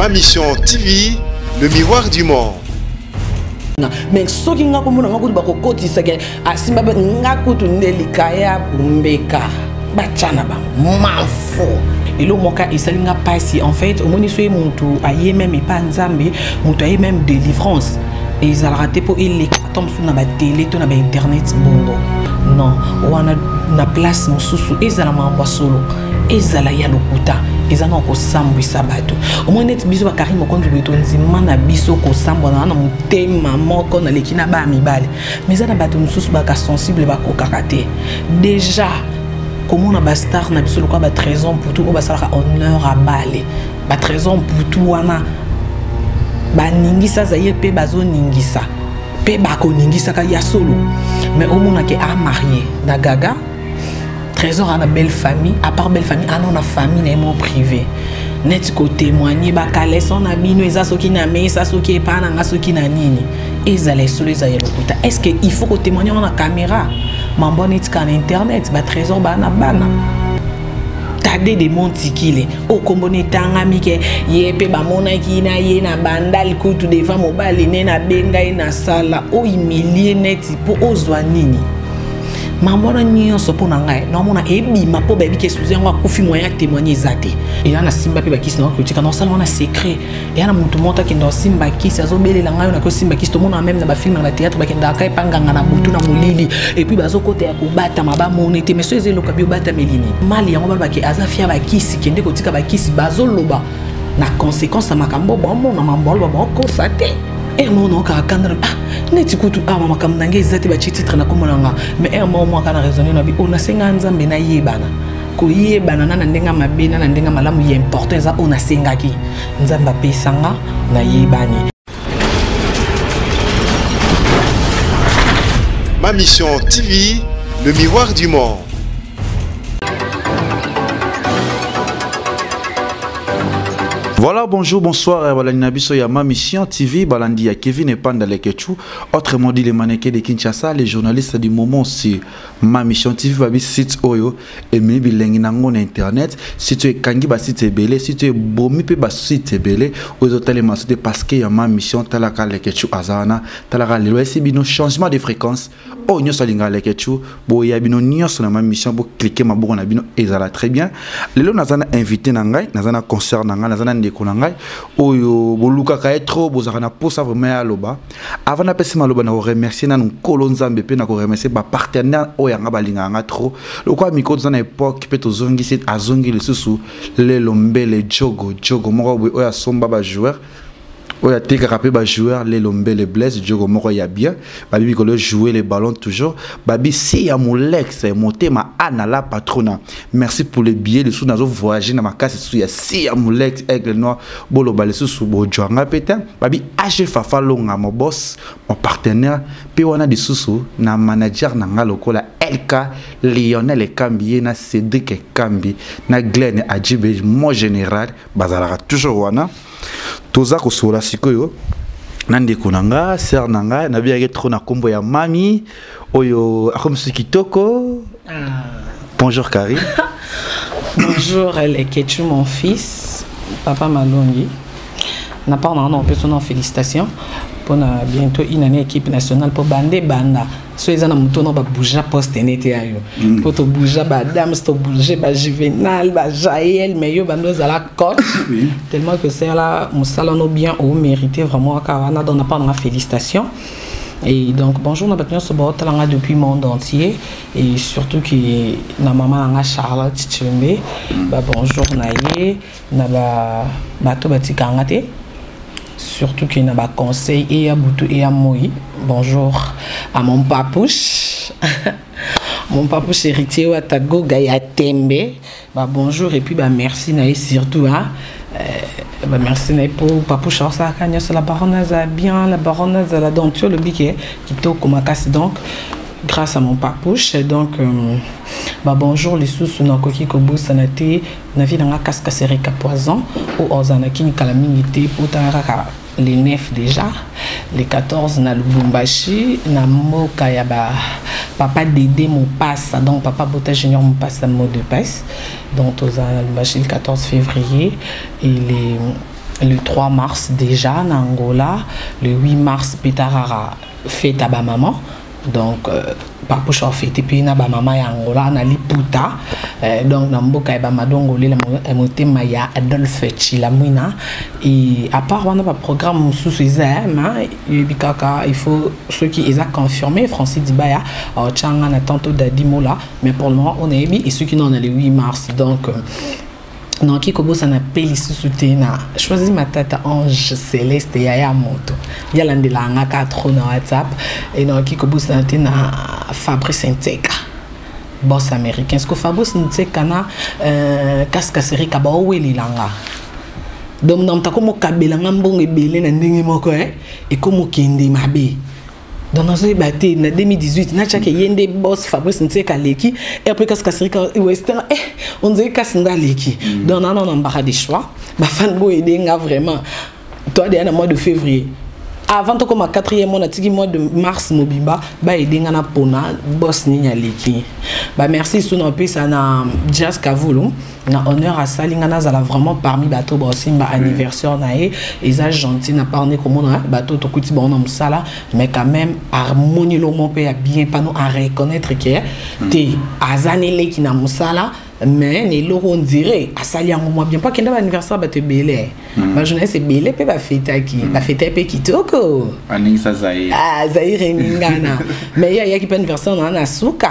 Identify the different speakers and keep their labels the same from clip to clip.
Speaker 1: Ma Mission TV, le miroir du monde.
Speaker 2: Mais soki nga komona nga kutu bakokotisaka asimba nga kutu nde likaya mbeka batya na bango manfo. Eloko moko esali nga mpasi, en fait, omoni so ye motu aye meme epa Nzambe, moto aye meme délivrance ezalaka te mpo eleka ata mosusu na batele to na bainternet bongo. Non, wana na place mosusu ezala makambo ya solo, ezala ya lokuta, eza na kosambwisa bato. Omoi neti biso bakari mokonzi boye, tondima na biso kosambwa na motema moko, naleki na baya mibale. Mais eza na bato mosusu baka sensible, bakokaka te. Déjà komona bastar na biso lokola batrésor Mputu oyo basalaka honneur abale, batrésor Mputu wana baningisa Zaire mpe bazoningisa mpe bakoningisaka ya solo. Mais omonake amarié na Gaga Trésor, ana belle famille, à part belle famille, ana na famille na ye mo privé. Neti kotémoigne bakaleson na bino eza soki na mesa, soki epa na nga, soki na nini, ezala esolo, ezala ya lokuta, est ce que il faut kotémoigne yango na caméra? Mambo neti kaka na internet, batrésor baa na bana Tade de Montikile oyo kombo na etangami ke ye mpe bamonaki na ye na bandal kutu devant mobali ne nabenga ye na sala ohumilie neti mpo ozwa nini. Mambo wana nyonso mpo na ngai naomona ebima mpo bayebi ke Suzi yango akufi, moyen ya témoigne eza te. Eya na simba mpe bakisi na kotika na osala wana secret. Eya na motu moko akenda osimba kisi, azobelela ngai oyo nakosimba kisi. Tomona meme na bafilme na batéâtre, bakendaka epa nganga na butu na molili, et puis bazokota ya kobatama, bamona te. Mais so eza eloka bi obatameli nini mali yango, balobake aza fia bakisi, kende kotika bakisi. Bazoloba na conséquence ya makambo bamona, mambo aloba bakosa te. Ere moko naokaka kanda, ah, neti kutu awa makambo na ngai eza te, batie titre na kombo na nga. Mais ere moko mwaka na raisonne na bi oyo nasenga Nzambe nayebana, koyebana na na ndenge mabe na na ndenge malamu ya important eza oyo nasengaki Nzambe apesanga nayebani.
Speaker 1: Ma Mission TV, le miroir du monde.
Speaker 3: Voilà, bonjour, bonsoir, balandi na biso ya Ma Mission TV, balandi ya Kevin Epanda Lekechu, autrement dit les mannequins de Kinshasa, les journalistes du moment sur Ma Mission TV, babi site oyo, ememi bilengi nango na internet, site oyo ekangi ba site ebele, site oyo ebomi mpe ba site ebele, oyo ezotalema so te parce que ya Ma Mission, talaka Lekechu aza wana, talaka lelo esi bino changement de fréquence, oyo nyonso alingaka Lekechu, boya bino nyonso na Ma Mission, boclique maboko na bino ezala très bien. Lelo naza na invité na ngai, naza na concert na ngai, naza na ndeko na ngai, oyo bolukaka ye trop, bozalaka na posa vraiment ya aloba. Avant napesi maloba, na koremercier nanu Nkolo Nzambe mpe na koremercier bapartenaire oyo yanga balingaka nga trop. Lokola mikolo toza na époque mpe tozongisi, azongi lisusu lelo mbele jogo jogo moko boye oyo asomba bajoueur, oyo atekaka mpe bajoueur, lelo mbele Blaise jogo moko ya bien. Babi mikolo jouer les ballons toujours, babi si ya molex motema ana la patrona. Merci pour le billet lisusu, nazo voyager na makasi lisusu ya si ya molex aigle noir. Boloba lisusu bojwanga mpe te, babi ag Fafa Longa, mon boss, mon partenaire mpe wana lisusu na manager na nga lokola LK Lionel Ekambi, ye na Cédric Ekambi na Glenn Ajibe, mon général, bazalaka toujours wana. Toza kosola sikoyo na ndeko na nga, sœur na nga, nabiyaki trop na nkombo ya mami oyo akomisi kitoko. Bonjour Karine.
Speaker 2: Bonjour Lekechu, mon fils, papa Malongi. Na part na opesa na félicitation mpona bientôt une année équipe nationale, mpo bande banda so eza na moto na babouja poste nete ya yo, mpo tobouja badams, tobouge bajuvenal, bajael, mais yo bando ozala coach tellement que sala mosala no bien, omérité vraiment kaka wana. Donc na part nanga félicitation. Et donc bonjour na bato nyonso baotalanga depuis monde entier et surtout que na mama nanga Charlotte Chembe, ba bonjour na ye, na bato batikanga te, surtout que na baconseil eya butu eya moi. Bonjour à mon papouche, mon papouche héritier Watagoga ya Tembe, ba bonjour et puis ba merci na ye surtout, hein. Bah merci na ye po papouche aosalaka nyonso. La baronne aza bien, la baronne azala, donc ti olobi ke kitoko makasi, donc grâce à mon papouche. Donc bah bonjour lisusu, nakoki kobosana te na vie nanga Kaskasereka Poison oyo ozalaki kala mingi te po tanga kaka les 9 déjà, les 14 na Lubumbashi, na mboka ya ba papa Dédé Mopassa, donc papa Bota Junior Mopassa, mot de passe. Donc toza na Lubumbashi le 14 février et les Le 3 mars déjà na Angola, le 8 mars petarara fête à bamaman. Donc Papouche fête puis na bamama ya Angola na liputa, donc na mboka ya bamadongo lela motema ya Adolphe Chilamwina. Et à part wana ba programme mosusu eza, ma yebi kaka il faut ceux qui eza confirmé Francis Dibaya tchanga na tantôt Dadi Mola, mais pour le moment on est et ceux qui n'en a le 8 mars. Donc donc kobosana pe lisusu te na choisi ma tata Ange Céleste yaya moto yalandela nga ka trop na WhatsApp. Et donc kobosana te na Fabrice Nteka, boss américain. Ce que Fabrice Nteka na casque serika ba owelilanga. Donc na mtako mokabela nga mbongo ebele na ndenge moko, et comme kende mabe. Donc nazo yeba te na 2018 na chake yende boss Fabrice Nteka leki et après casque serika western, on dirait casse nda leki. Donc non non embarras des choix. Ba fan bo edenga vraiment. Toi déjà na mois de février. Avant to comme 4e mois na tiki mois de mars mobimba ba edenga na pona boss ni nya leki. Ba merci sous na pesa na Jazz Kavulu na honneur à Salinga nazala vraiment parmi bato ba simba anniversaire na ye eza gentil na parler comme on a bato to kuti ba on musala, mais quand même harmonie lo mon pe bien pas nous à reconnaître que te azanele ki na musala, mais ne lo on dirait asali yango moi bien pas kenda ba anniversaire ba te belé. Ba journée c'est belé pe ba fête ki ba fête pe kitoko.
Speaker 3: Aningisa Zaire.
Speaker 2: Ah Zaire ningana. Mais ya ya ki pe anniversaire na na suka.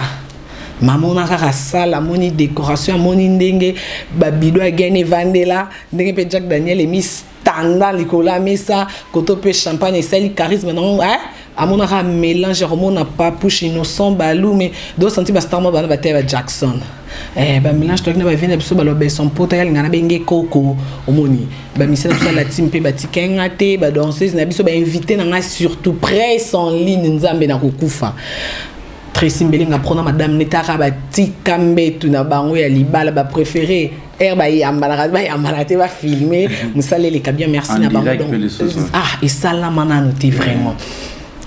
Speaker 2: Maman na kaka sala moni décoration moni ndenge ba bido a gagné vandela ndenge pe Jack Daniel et Miss standard likolo mesa koto pe champagne esali charisme non, hein, amona ka mélange romona papouche innocent balou mais do senti ba star mo bana ba ba Jackson, ba mélange to na ba vina biso ba lobe son pota ya ngana benge koko omoni ba misela biso la team pe ba tikenga te ba danseuse na biso ba invité na nga surtout presse en ligne nzambe na kokufa. Tracy Mbelenga prona madame netaka ba tikambe tu na bango ya libala ba préféré er ba yambala ba yambala te ba filmer musale le kabia merci na bango. Donc ah et ça la mana noté vraiment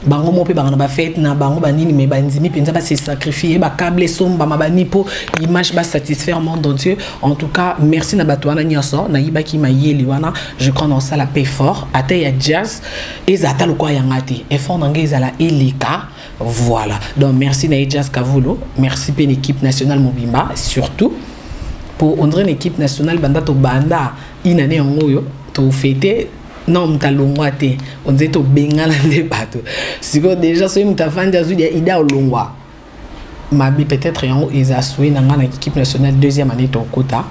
Speaker 2: bango mo pe banga ba fête na bango ba nini mais ba ndimi penza ba se sacrifier ba câble somba ma ba nipo image ba satisfaire monde entier. En tout cas merci na bato wana nyonso na yibaki mayeli wana, je crois dans ça la paix fort ata ya jazz ezata lokwa ya ngati effort na ngeza la elika. Voilà. Donc merci na Jazz Kavulu, merci pe l'équipe nationale Mobimba surtout pour ondre l'équipe nationale banda to banda une année en oyo to fêter non mtalongwa te on dirait to bengana nde bato. Siko déjà so mtafandi azui ya ida olongwa. Mabi peut-être yango eza soué na ngana équipe nationale deuxième année to kota.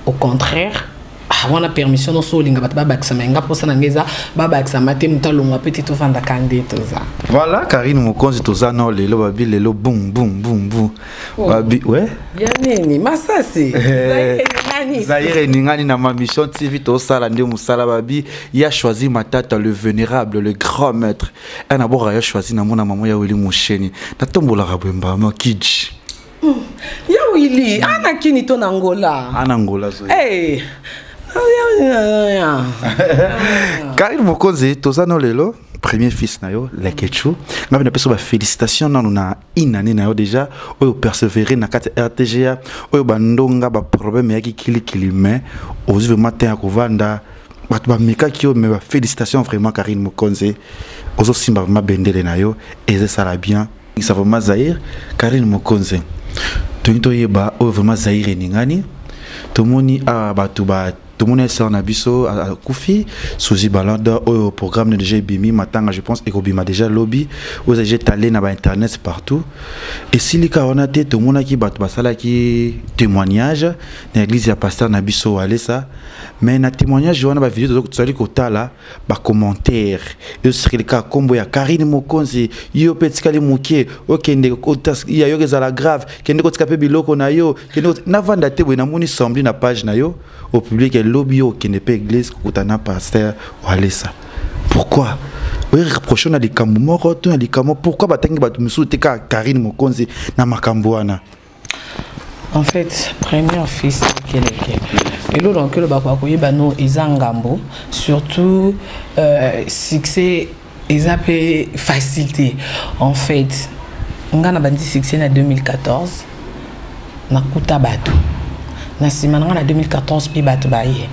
Speaker 2: Au contraire ah wana permission no so linga bato ba bakisa nga posa na ngeza ba bakisa mate mtalongwa petit to fanda kande toza.
Speaker 3: Voilà Karine Mokonzi toza no lelo babi lelo boum boum boum boum. Babi ouais.
Speaker 2: Ya nini masasi.
Speaker 3: Zaire ningani na ma mission TV to sala nde musala babi ya choisi Matata le vénérable le grand maître. Un abord ya choisi na mona maman ya Willy Musheni. Na tombola rabwemba ma kidji.
Speaker 2: Ya Willy, ana kini to na Angola.
Speaker 3: Ana Angola zo.
Speaker 2: Eh.
Speaker 3: Karine Mokonzi toza no lelo premier fils na yo Lekechu. Ngabe na peso ba félicitations nanu na une année na yo déjà oyo persévérer na kati RTGA oyo bandonga ba problème ya kikili kili mais ozi vraiment te ya kovanda bato ba mekaki yo mais ba félicitations vraiment Karine Mokonzi ozo simba vraiment bendele na yo et ça la bien. Ça vraiment Zaire Karine Mokonzi. Tonito yeba oyo vraiment Zaire ningani tomoni a bato ba tomoni sœur na biso akufi Suzy Balanda oyo programme déjà ebimi matanga je pense ekobima déjà lobby oyo déjà étalé na ba internet partout et silika wana te tomonaki bato basalaki témoignage na église ya pasteur na biso Walesa mais na témoignage wana ba vidéo tozali kotala ba commentaire ezosekeli kombo ya Karine Mokonzi yo pe tikali mokie okende ya yo ezala grave kende kotika pe biloko na yo kende navanda te boye namoni semblé na page na yo au public et lobby yo okende pe église kokutana pasteur Walesa. Pourquoi oye reproche na likambo moko to na likambo pourquoi batangi bato mosusu te kaka Karine Mokonzi na makambo wana?
Speaker 2: En fait, premier fils keleke. Et l'autre donc le bakwa koyeba no eza ngambo surtout succès eza pe facilité. En fait, nga na bandi succès na 2014 na kuta bato. Na sima nga na 2014 pe bato baye.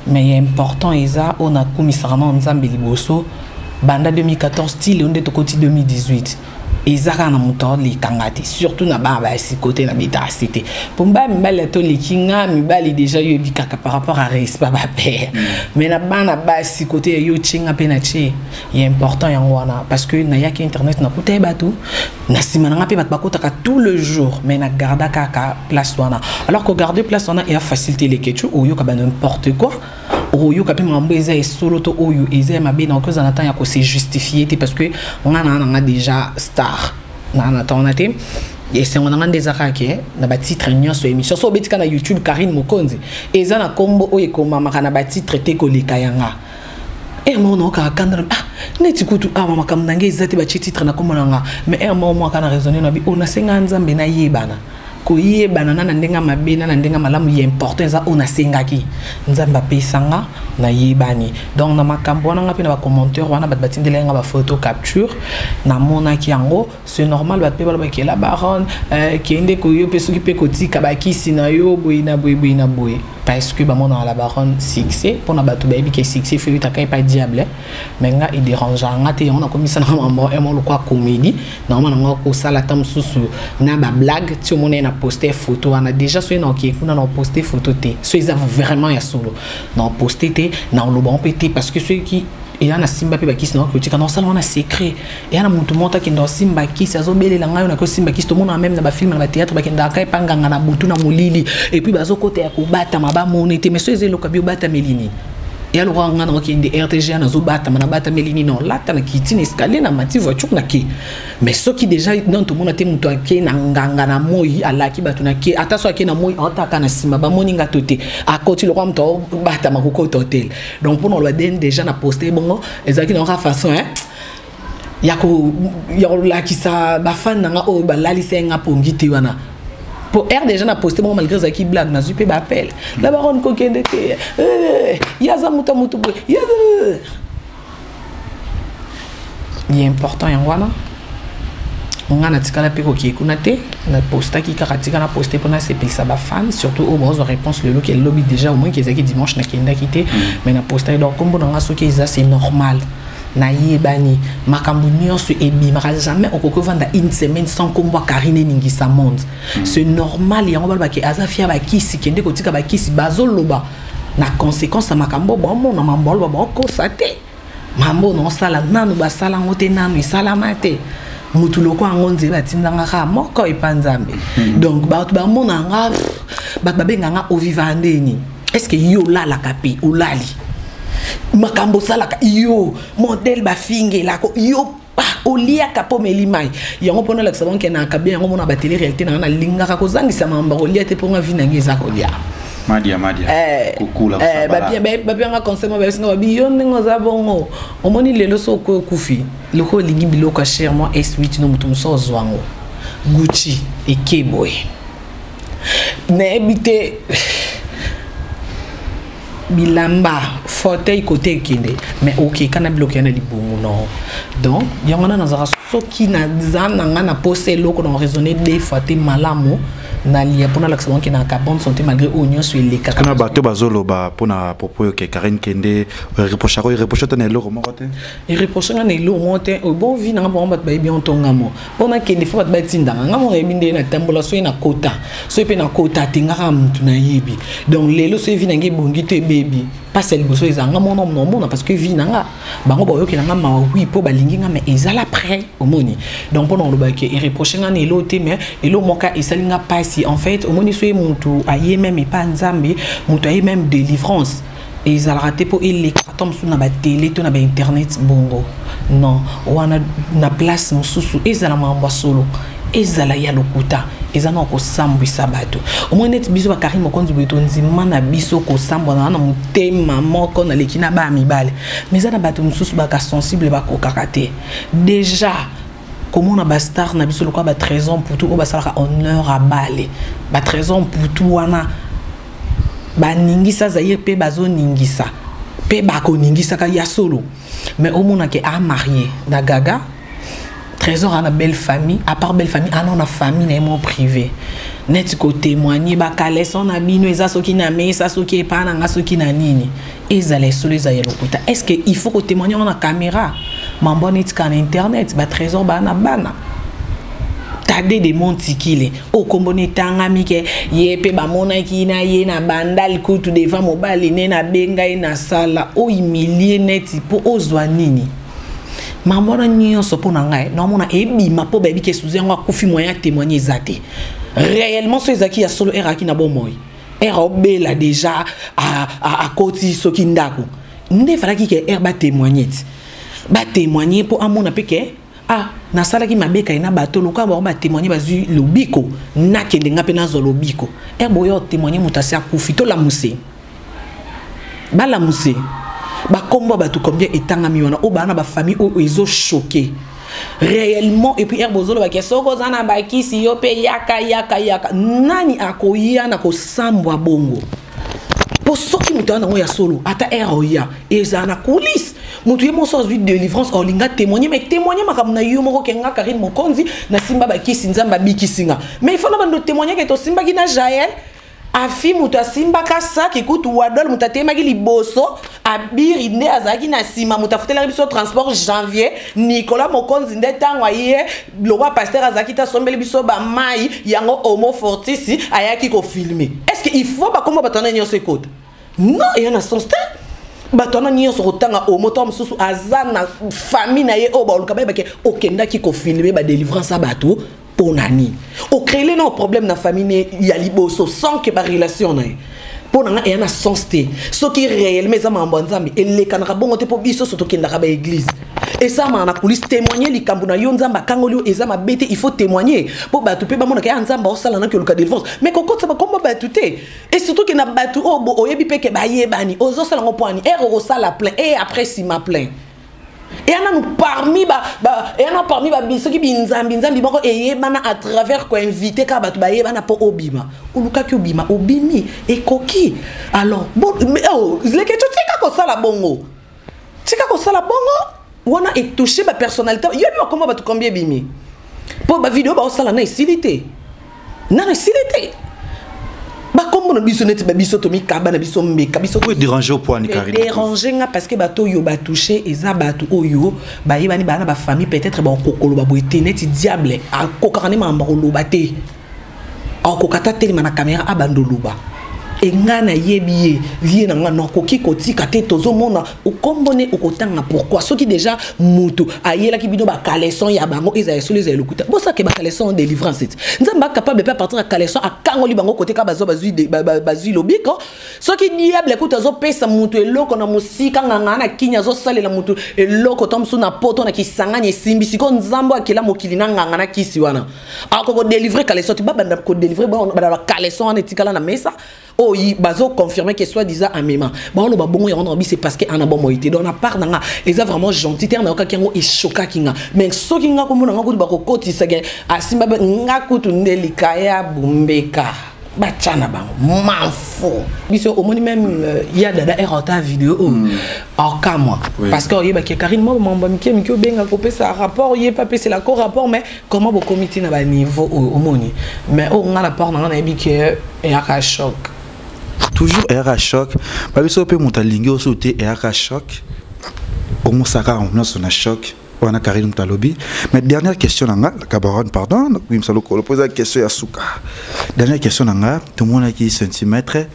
Speaker 2: Mais ya important eza oyo nakumisaka nao Nzambe liboso banda 2014 ti lelo nde tokoti 2018, eza kaka na moto aolekanga te, surtout na bana basi kote na betaka se te, po bana mibali atoleki nga mibali déjà, yoyebi kaka par rapport à respect bapère. Mais na bana basi kote ya yo tienga mpe na tie ya important yango wana, parce que nayaki internet, nakuta ye bato na nsima na nga mpe bato bakotaka tout le jour, mais na garda kaka place wana. Alors kogarde place wana eya facilité leketu oyoka ba n'importe quoi, oyoka mpe makambo eza esolo to oyo eza ya mabe. Na okozala na temps ya kose justifier te, parce que nga na nga déjà star na temps wana te. Esengo na nga nde eza kaka ke na batitre nyonso ya émission, so obetika na YouTube Karine Mokonzi, eza na nkombo oyo ekomamaka na batitre te koleka yanga. Ere moko naokaka kanda na ah, neti kutu awa makambo na ngai eza te, batie titre na nkombo na nga. Mais ere moko mwaka na raisonne na bi oyo nasenga Nzambe nayebana, koyebana na ndenge ya mabe na ndenge ya malamu, ya important eza oyo nasengaki Nzambe apesanga, nayebani. Donc na makambo wana, nga mpe na bacommentaire wana, bato batindeli nga bafoto capture, namonaki yango, c'est normal. Bato mpe balobaki la baronne, kende koyo mpe soki mpe kotika bakisi na yo boye na boye, boye na boye, parce que bamonaka la baronne succès. Mpona bato bayebi ke succès fo eyutaka epa diable, mais nga edérange nga te. Yango nakomisa na mambo emo lokwa comédie naoma nango kosala ata mosusu na bablague ti omona ye na poste photo wana déjà. Soki na okei kuna na oposte photo te, so eza vraiment ya solo, na oposte te, na oloba mpe te, parce que soki eya na simba mpe bakisi na okotika na osala wana secret, eya na motu moko akenda osimba kisi, azobelela ngai oyo naki osimba kisi. Tomona même na bafilme, na bathéâtre, bakendaka epa nganga na butu na molili, et puis bazokota ya kobatama, bamoni te. Mais so eza eloko bi obatameli nini? Eya lokola ngai na okende RTG, nazobatama, nabatameli nini? Olata na kiti na escalier, na mati voiture na ke. Mais soki déjà non, tomona te moto ake na nganga na moi, alaki bato na ke, ata so ake na moi, aotaka na nsima, bamoni nga to te, akoti lokola moto aobatama kokota hotel. Donc mpona oloba den déjà na poste bongo, ezalaki na kaka façon hein, ya kolakisa bafani na nga oyo balalisa ye nga pongi te wana. Po air déjà na poste bongo, malgré ezalaki blague, nazwi mpe baappel: la baronne, kokende te, ye aza moto ya motu boye ya important. Yango wana nga natikala mpe kokee kuna te, napostaki kaka tika na poste mpona sepelisa bafan, surtout oyo bazwa réponse lelo ke lobi déjà, au moins ke ezalaki dimanche, nakendaki te, mais napostaki. Donc nkombo na nga soki eza, c'est normal, nayebani. Makambo nyonso ebimaka, jamais okoki ovanda une semaine sans nkombo ya Karine eningisa monde. C'est normal. Yango balobaki aza fia bakisi, kende kotika bakisi, bazoloba na conséquence ya makambo baomona, mambo aloba baokosa te, mambo naosala nanu basala yango te, nanu esalama te. Mutu loko yango nzela atindanga kaka moko epa Nzambe. Donc bato bamona nga, bato babenganga oviva ndeni. Est ce que yo olalaka mpe olali makambo osalaka yo modele bafingelako yo, oliaka mpo meli mai yango mpona olakisa bango ke na bien? Yango mona batele réalité na nga, nalingaka kozangisa makambo kolia te, mpo nga vie na ngai eza kolia.
Speaker 3: Madia madia. Kukula.
Speaker 2: Bapianga conseil mo, babisinga babi yo ndenge oza bongo, omoni lelo so okoyi okufi loko olingi biloko ya cher mwa S8 no moto mosusu ozwa yango Gucci eke boye, nayebi te, bilamba, fauteuil kote ekende, mais okeka na biloko ya na libumu no. Donc yango wana nazalaka, soki naza na nga na posa eloko na raisonner deux fois te, malamu nalia mpona alakisa bango ke na bonne santé malgré oyo nyonso elekaka.
Speaker 3: Kuna bato bazoloba mpona propos oyo ke Karine kende, reprochaka, oreproche te na eloko moko te?
Speaker 2: Ereproche nga na eloko moko te. Bon, vie nanga bango bato bayebi yango ntonga mo mpo nakende fo bato batindanga nga mo, nayebi ndenge natambola, soki nakota, soki mpe nakota te, nga kaka motu nayebi. Donc lelo soki vie na ngai ebongi to ebebi, mpasi ya liboso eza nga mona omona, parce que vie na nga bango bayokela nga mawa, wi mpo balingi nga, mais ezala prêt omoni. Donc mpona olobaki ereproche nga na elo te, mais elo moko esali nga mpasi. En fait, omoni soki motu aye même epa Nzambe, motu aye même délivrance, ezalaka te mpo elekaka to mosusu na batele to na bainternet bongo. Non, wana na place mosusu ezala makambo ya solo, ezala ya lokuta, eza na kosambwisa bato. Omoi neti biso bakarine Mokonzi boye, tondima na biso kosambwa na motema moko, naleki na baya mibale, mais eza na bato mosusu baka sensible, bakokaka te. Déjà komona bastar na biso lokola batrésor Mputu oyo basalaka honneur abale, batrésor Mputu wana baningisa Zaire mpe bazoningisa mpe bakoningisaka ya solo, mais omonake amarié na Gaga. Trésor ana belle famille, à part belle famille ana na famille na ye mo privé. Neti kotémoigne bakaleson na bino eza soki na mesa, soki epa na nga, soki na nini, ezala esolo, eza ya lokuta. Est ce que il faut kotémoigne yango na caméra? Mambo neti kaka na internet. Batrésor baa na bana Tade de Montikile oyo nkombo etangami ke ye mpe bamonaki na ye na Bandal kutu devant mobali ne nabenga ye na sala ohumilie neti mpo ozwa nini. Mambo wana nyonso, mpo na ngai naomona ebima mpo bayebi ke Suzi yango akufi, moyen ya témoigne eza te. Réellement, so ezalaki ya solo, ere ayaki na bomoi, ere aobela déjà, akoti soki ndako nde efalaki ke ere batémoigne ti batémoigne mpo amona mpe ke ah, nasalaki mabe kai na bato lokola bango batémoigne, bazwi lobiko, nakende nga mpe nazwa lobiko. Ere boyo otémoigne, moto asi akufi. Tolamuse, balamuse bakombo ya bato combien etangami wana oyo baa na bafamille oyo ezochoke réellement. Et puis ere bozolobaki soki oza na bakisi yo mpe yaka yaka yaka, nani akoya na kosambwa bongo? Mpo soki moto aza nango ya solo, ata ere oya ezala na coulisse, moto ye moko azwi délivrance, olinga témoigner, mais témoigner makambo na yo moko ke nga Karine Mokonzi nasimba bakisi, Nzambe abikisi nga. Mais il faut na bando témoigner ke tosimbaki na Jael afi, moto asimbaka saki kutu wadol, moto atelemaki liboso, abiri nde azalaki na nsima, moto afutelaki biso transport, Janvier Nicolas Mokonzi nde ntango aye lokwa pasteur azalaki te, asombeli biso bamai yango homo fortisi ayaki kofilme. Est ce que il faut bakomba bato wana nyonso ekota? Non, eya na sens te. Bato wana nyonso kotanga omo to mosusu aza na famille na ye oyo baoluka bayebake okendaki kofilme badélivrance ya bato mpo na nini? Ocréele na problème na famille ne ya liboso sans ke barelation na ye. Mpo na nga eya na sens te. Soki réellement eza makambo ya Nzambe, elekanaka bongo te, mpo biso so tokendaka baeglise, esalamaka na coulisse. Témoigner likambo na yo, Nzambe akangoli yo, eza mabe te. Il faut témoigner mpo bato mpe bamonaka ya Nzambe aosala naki oluka délivrance, mais kokotisa bakombo bato te, et surtout ke na bato oyo oyebi mpe ke bayebani. Ozosala yango mpo ani? Ere okosala plein et après nsima plein eya nanu parmi ba, ba eya nanu parmi ba soki binzambi nzambi moko eyebana à travers koinvite kaka bato bayebana mpo obima. Olukaki obima, obimi, ekoki. Alors bon, mais, oh, leke to tika kosala bongo, tika kosala bongo wana etouche bapersonnalité. Yoyebi bakoma bato combien ebimi mpo bavideo baosala na esili te, nano esili te. Bakombo na biso neti babiso tomikaba na biso mbeka biso.
Speaker 3: Déranger au point? Karine?
Speaker 2: Déranger nga parce que bato oyo batouche eza bato oyo bayebani, baa na bafamille, peut-être bakokoloba boye te. Neti diable akokaka nde makambo koloba te, akoka ta telema na caméra abanda oloba e ngai nayebi ye vie na ngai, nakoki kotika te. Tozomona okombone okotanga pourquoi. Soki déjà moto ayelaki bino bacaleçon ya bango, ezala esolo, ezala lokuta, bosake bacaleçon délivrance eti Nzambe acapable mpe à partir ya caleçon akangoli bango kote kaka bazwa bazwi lobiko. Soki diable kutu azopesa moto eloko na mosika, nganga na kini azosalela moto eloko to mosusu na poto na Kisangani, esimbi. Sikoyo Nzambe akela mokili na nganga na kisi wana akoki kodélivre caleçon te. Babanda kodélivre banda bacaleçon wana etikala na mesa oyo bazoconfirme ke soit disant amema baoloba bongo yango na bi, c'est parce que ana bomoi te. Donc na part na nga eza vraiment gentil te. Nayokaki yango, eshokaki nga. Mais soki nga komona nga kutu bakokotisaka asimba nga kutu nde likaya bumbeka batya na bango manfo biso. Omoni même ya dada ere ota video oyo aokamwa parce que oyebaki Karine mwa mambo mike mike obenga kopesa rapport, ye mpe apesela ko rapport. Mais comment bokomi ntina baniveau oyo omoni? Mais oyo nga na part na nga nayebi ke eyaka choc.
Speaker 3: Toujours eyaka choc. Babiso mpe moto alingi oso te, eyaka choc, omosaka nyonso na choc wana. Karine, moto alobi. Mais dernière question na nga, Cabaron, pardon, nakoyimisa lokolo mpo eza question ya suka. Dernière question na nga: tomonaki Centimètre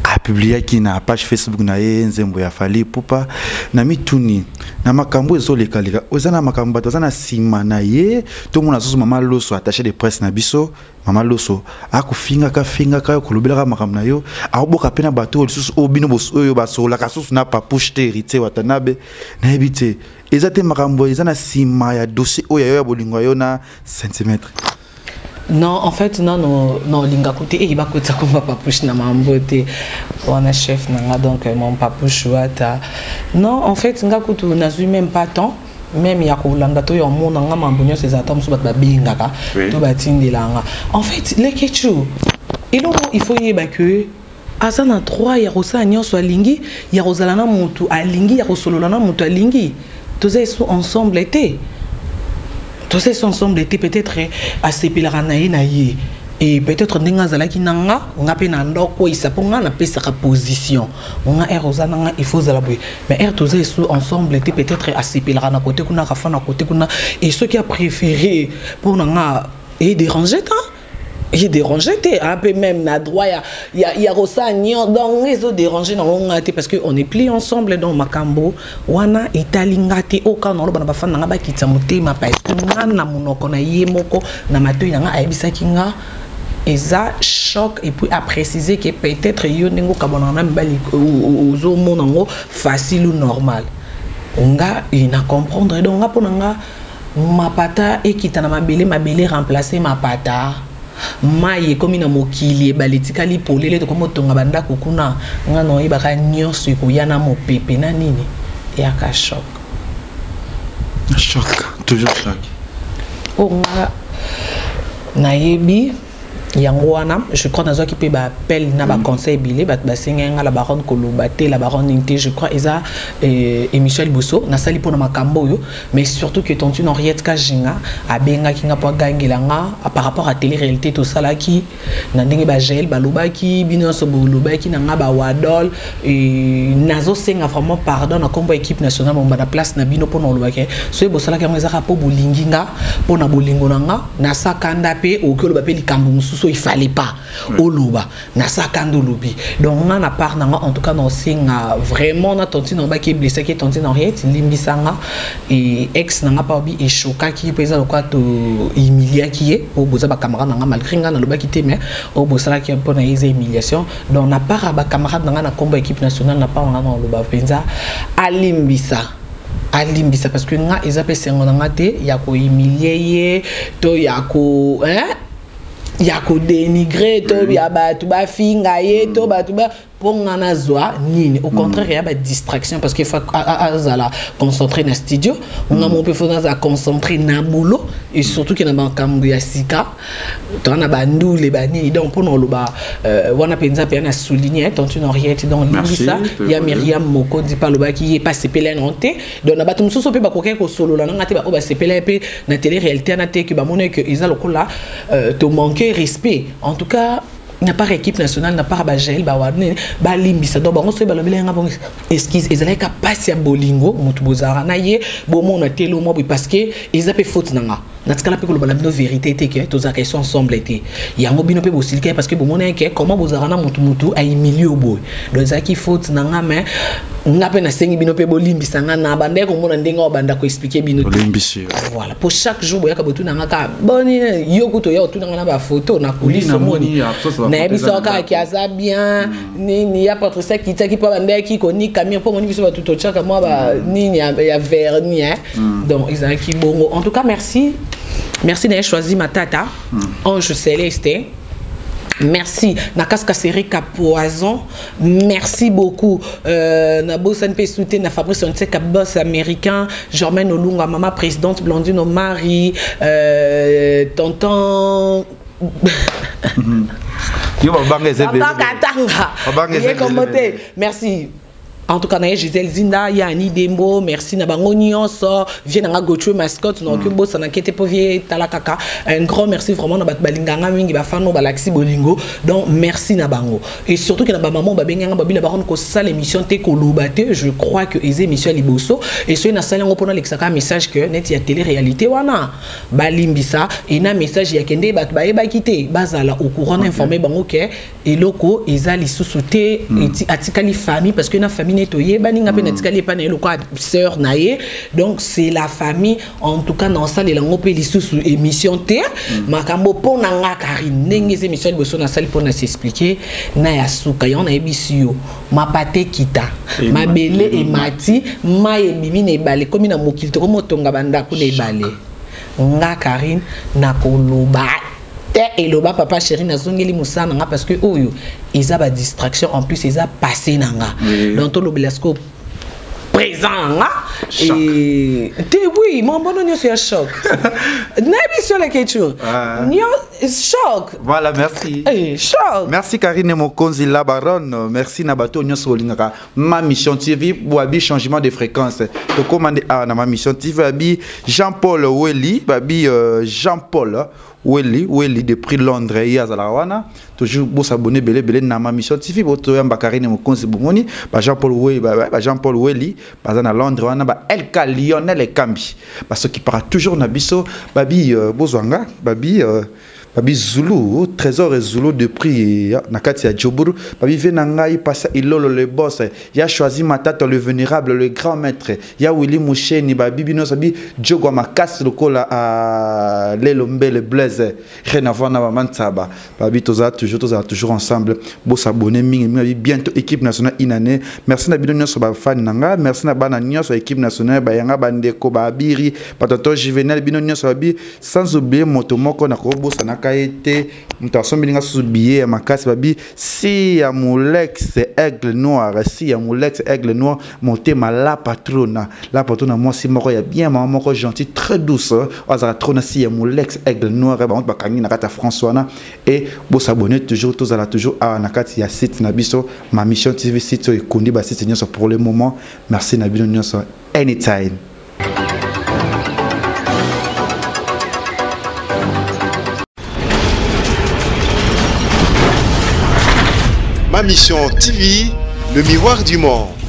Speaker 3: apubliaki na page Facebook na ye nzembo ya Fally Ipupa. Na mituni na makambo ezolekaleka, eza na makambo bato aza na nsima na ye. Tomona susu mama Loso, attaché de presse na biso, mama Loso akofingaka fingaka, kolobelaka makambo na yo, akoboka mpe na bato oyo lisusu oyo bino oyo basololaka susu na Papouche te, Héritier Watanabe. Nayebi te, eza te makambo eza na nsima ya dossier oyo ya yo ya bolingo ya yo na Centimètre?
Speaker 2: Non, en fait non, non, non, olingaka te eyi bakotisa komba Papouche na mambo te wana, chef na nga. Donc mon Papouche wata, non. En fait nga kutu nazwi même pas temps même ya kolanda to ya omona nga mambo nyonso. Ezala ta mosusu bato babengaka to batindelanga. En fait lekechu eloko il faut yeba ke aza na droit ya kosala nyonso alingi, ya kozala na motu alingi, ya kosolola na motu alingi. Toza esu ensemble te. Toza lisusu ensemble te. Peut-être asepelaka na ye na ye, et peut-être ndenge azalaki na nga, nga mpe na ndo akweyisa, mpo nga napesaka position. Nga ere oza na nga, il faut ozala boye, mais ere toza lisusu ensemble te. Peut-être asepelaka na kote kuna, akafa na kote kuna, et soki apréféré, mpo na nga edérange ta, edérange te. Un peu même na droit ya kosala nyonso. Donc nga ezodérange nango nga te, parce que on est plus ensemble. Donc makambo wana etali nga te. Oyo kaka naloba na bafani na nga, bakitisa motema, parce que nga na monoko na ye moko, na matoi na nga, ayebisaki nga eza choc. Et puis apréciser que peut-être yo ndenge okabonaka na mibali, ozomona yango facile ou normal. Nga na comprendre. Donc nga, mpo na nga, mapata ekita na mabele, mabele remplace mapata, mai ekomi na mokili, ebale etikali polele, tokomi otonga bandako kuna. Nga na oyebaka nyonso ekoya na mopepe na nini, eyaka choc.
Speaker 3: Choc, toujours choc.
Speaker 2: Oyo nga nayebi yango wana. Je crois nazwaki mpe baappel na baconseil ebele. Bato basengai nga, la baronne koloba te, la baronne nini te. Je crois eza émission ya liboso nasali mpona makambo oyo, mais surtout que tantine Henriette Kajinga abengaki nga mpo agangela nga par rapport à télé réalité tosalaki na ndenge bagel balobaki, bino nyonso bolobaki na nga bawadol. Nazosenga vraiment pardon na nkombo ya équipe nationale momba na place na bino, mpona olobaki soki bosalaki yango, ezaka mpo bolingi nga, mpo na bolingo na nga. Nasakanda mpe okoki oloba mpe likambo mosusu il fallait pas oloba, nasakanda olobi. Donc nga na part na nga, en tout cas naosenga vraiment na tantine obaki eblessaki, tantine Henriette, limbisa nga. E ex na nga mpa obi eshokaki, mpo eza lokola tohumiliaki ye, po boza bacamarade na nga. Malgré nga nalobaki te, mais oyo bosalaki mpo na ye eza humiliation. Donc na part ya bacamarade na nga, na nkombo ya équipe nationale, na part na nga, na oloba mpenza alimbisa, alimbisa, parce que nga eza mpe sengo na nga te ya kohumilie ye to ya ko, hein? Ya kodénigre to ya bato bafinga ye to bato ba, mpo nga nazwa nini? Au contraire, ya badistraction, parce que faut azala concentré na studio, nga mo mpe faut nazala concentré na boulot, et surtout ke na makambo ya sika toza na bandule banini. Donc mpona oloba wana mpenza mpe na souligne tantine Henriette, donc limbisa. Ya Miriam Mokonzi mpe alobaki ye mpe asepela nango te. Donc na bato mosusu mpe bakokaki kosolola nanga te, baoyo basepela ye mpe na télé réalité wana te, ke bamoni ke eza lokola tomanque respect. En tout cas, na part équipe nationale, na part bagel bawadne, balimbisa. Donc bango soki balobeli yanga bongo, excuse, ezalaki ka pasi ya bolingo. Motu bozalaka na ye, bomona te lo mwa boye, parce que eza mpe faute na nga. Natikala mpe koloba na bino vérité te ke tozalaka eso ensemble te. Yango bino mpe bosilika ye, parce que bomona ke comment bozalaka na motu, motu ahumilie boye. Donc ezalaki faute na nga, mais nga mpe nasengi bino mpe bolimbisa nga na bandaki komona ndenge oyo banda koexpliquer bino. Voilà, pour chaque jour boyaka botuna nga kaka boni yo kutu oya otuna nga na bafoto na coulisse, omoni nayebisa kaka ki aza bien nini. Ya Patricia akitaki mpo bandaki konika mire, mpo moni biso bato totiaka mwa ba nini ya vernis, hein. Donc ezalaki bongo. En tout cas, merci, merci d'avoir choisi ma tata Ange Céleste. Merci na Kaska Serika Poison, merci beaucoup. Na bosani mpe soutien na Fabrice Onseka, boss américain, Germaine Olunga, mama présidente Blandine Omari, tonton
Speaker 3: Yo babanga eza ebele.
Speaker 2: Katanga ye kombo te. Merci en tout cas na ye Gisèle Zinda, ya Ani Dembo, merci na bango nyonso. Vie nanga Gauthier Mascotte, nakoki bosana kete mpo vie tala kaka. Un grand merci vraiment na bato balinganga mingi, bafano balakisi bolingo. Donc merci na bango, et surtout ke na bamama babenganga babila bakona kosala émission te, koloba te. Je crois que eza émission ya liboso, et soki nasali yango mpona alekisaka message que neti ya télé réalité wana, balimbisa, e na message ya kende bato bayebaki te, bazala au courant, na informe bango ke eloko eza lisusu te. Atikali famille, parce que na famille ne toyebani, nga mpe natikali epai na ye lokola sœur na ye. Donc c'est la famille. En tout cas, naosalela yango mpe lisusu émission te. Makambo mpo na nga Karine, ndenge eza émission ya liboso nasali mpo na s'expliquer na ya suka yango, nayebisi yo mapate ekita, mabele emati, mai ebimi na ebale, ekomi na mokili, tokomi otonga bandako na ebale. Nga Karine nakoloba te, eloba papa chéri, nazongeli mosala na nga, parce que oyo eza badistraction, en plus eza passé na nga. Donc tolobela sikoyo présent na nga. Et te oui, mambono nyonso ya choc. Nayebi so Leketchou.
Speaker 3: Ah.
Speaker 2: Choc.
Speaker 3: Voilà, merci.
Speaker 2: Eh, choc.
Speaker 3: Merci Karine Mokonzi la baronne. Merci na bato nyonso olingaka Ma Mission TV boabi changement de fréquence. To commande a na Ma Mission TV abi Jean-Paul Welly, babi Jean-Paul Welly, Welly depuis Londres ye azalaka wana. Toujours bo s'abonner belé belé na Ma Mission TV bo to yamba Karine Mokonzi bomoni ba Jean-Paul Welly ba Jean-Paul Welly baza na Londres wana ba LK Lionel Ekambi. Ba soki para toujours na biso babi bozwanga babi babi Zulu, Trésor et Zulu depuis na kati ya Djoburu, babi ve na ngai pasa ilolo le boss, ya choisi Matata le vénérable le grand maître, ya Willy Moucheni babi bino sabi Djogwa makasi lokola a lelo mbele Blaise, rien à voir na maman Tsaba. Babi toza toujours ensemble, bo s'abonner mingi mingi bientôt équipe nationale inannée. Merci na bino nyonso ba fan nanga, merci na bana nyonso équipe nationale ba yanga bandeko ba abiri, ba tonton Juvenal bino nyonso babi sans oublier moto moko na kobosa na kaete moto asombi nga susu billet ya makasi babi si ya Molex aigle noir, si ya Molex aigle noir motema la patrona, la patrona mwasi moko ya bien, mama moko gentil très douce, azala trop na si ya Molex aigle noir ba moto bakangi na kati ya France wana. Et bo s'abonner toujours, tozala toujours awa na kati ya site na biso Ma Mission TV, site oyo ekundi ba site nyonso pour le moment. Merci na bino nyonso anytime.
Speaker 1: Ma Mission TV, le miroir du monde.